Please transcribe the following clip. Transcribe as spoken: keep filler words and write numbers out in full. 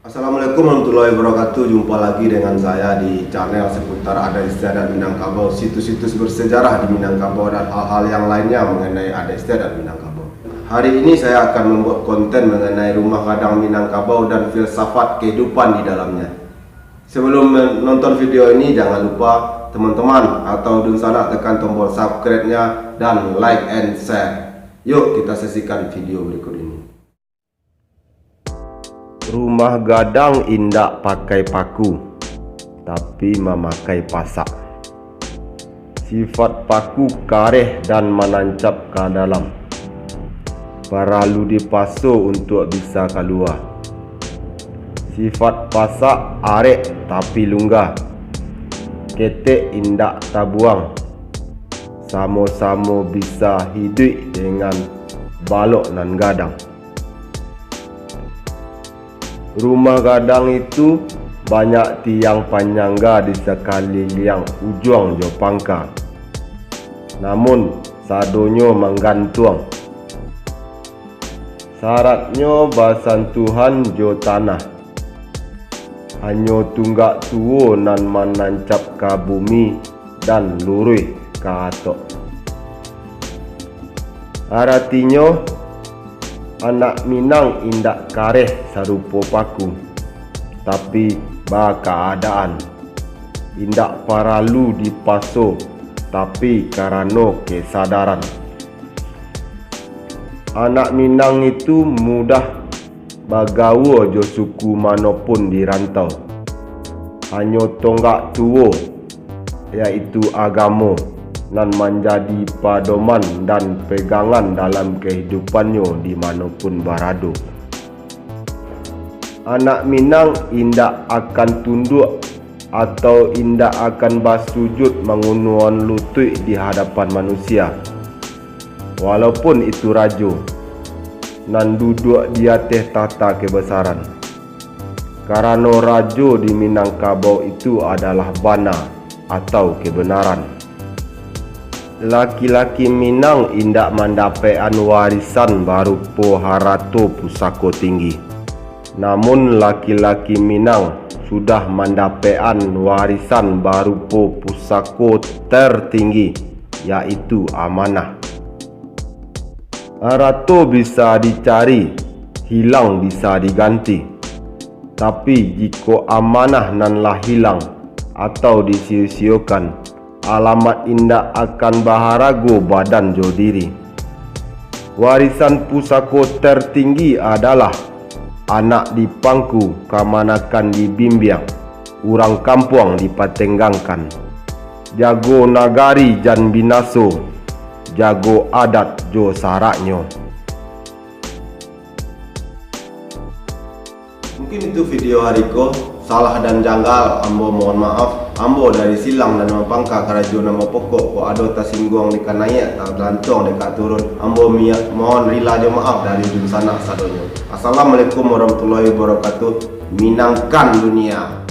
Assalamualaikum warahmatullahi wabarakatuh. Jumpa lagi dengan saya di channel seputar adat istiadat Minangkabau, situs-situs bersejarah di Minangkabau, dan hal-hal yang lainnya mengenai adat istiadat Minangkabau. Hari ini saya akan membuat konten mengenai rumah gadang Minangkabau dan filsafat kehidupan di dalamnya. Sebelum menonton video ini, jangan lupa teman-teman atau dunsanak tekan tombol subscribe-nya dan like and share. Yuk, kita saksikan video berikut ini. Rumah gadang indak pakai paku, tapi mamakai pasak. Sifat paku kareh dan manancap ka dalam. Paralu dipaso untuak bisa kalua. Sifat pasak arek tapi lungga. Ketek indak tabuang. Samo-samo bisa hiduik dengan balok nan gadang. Rumah gadang itu banyak tiang panyangga di sakaliliang ujuang jo pangka. Namun, sadonyo manggantuang. Saratnyo basantuhan jo tanah. Hanyo tunggak tuwo nan manancap ka bumi dan luruih ka atok. Aratinyo, anak Minang indak kareh sarupo paku, tapi bakaadaan. Indak paralu dipaso, tapi karano kesadaran. Anak Minang itu mudah bagaua jo suku mano pun di rantau. Hanyo tonggak tuwo, yaitu agamo, nan manjadi padoman dan pegangan dalam kahidupannyo di mano pun barado. Anak Minang indak akan tunduak atau indak akan basujuik mangunuakan lutuik di hadapan manusia, walaupun itu rajo nan duduak di ateh tahta kebesaran. Karano rajo di Minangkabau itu adalah bana atau kebenaran. Laki-laki Minang indak mandapekan warisan barupo harato pusako tinggi. Namun, laki-laki Minang sudah mandapekan warisan barupo pusako tertinggi, yaitu amanah. Arato bisa dicari, hilang bisa diganti. Tapi, jikok amanah nan lah hilang atau disio-siokan, alamat indak akan baharago badan jo diri. Warisan pusako tertinggi adalah anak dipangku, kamanakan dibimbiang, urang kampuang dipatenggangkan. Jago nagari jan binaso, jago adat jo saraknyo. Mungkin itu video hari ko. Salah dan janggal, ambo mohon maaf. Ambo dari Silang dan Mampangka, karajo nan bapokok, kok ado tasingguang dek ka naiak, talantuang dek ka turun, ambo miak mohon rila jo maaf dari dunsanak sadonyo. Assalamualaikum warahmatullahi wabarakatuh. Minangkan dunia.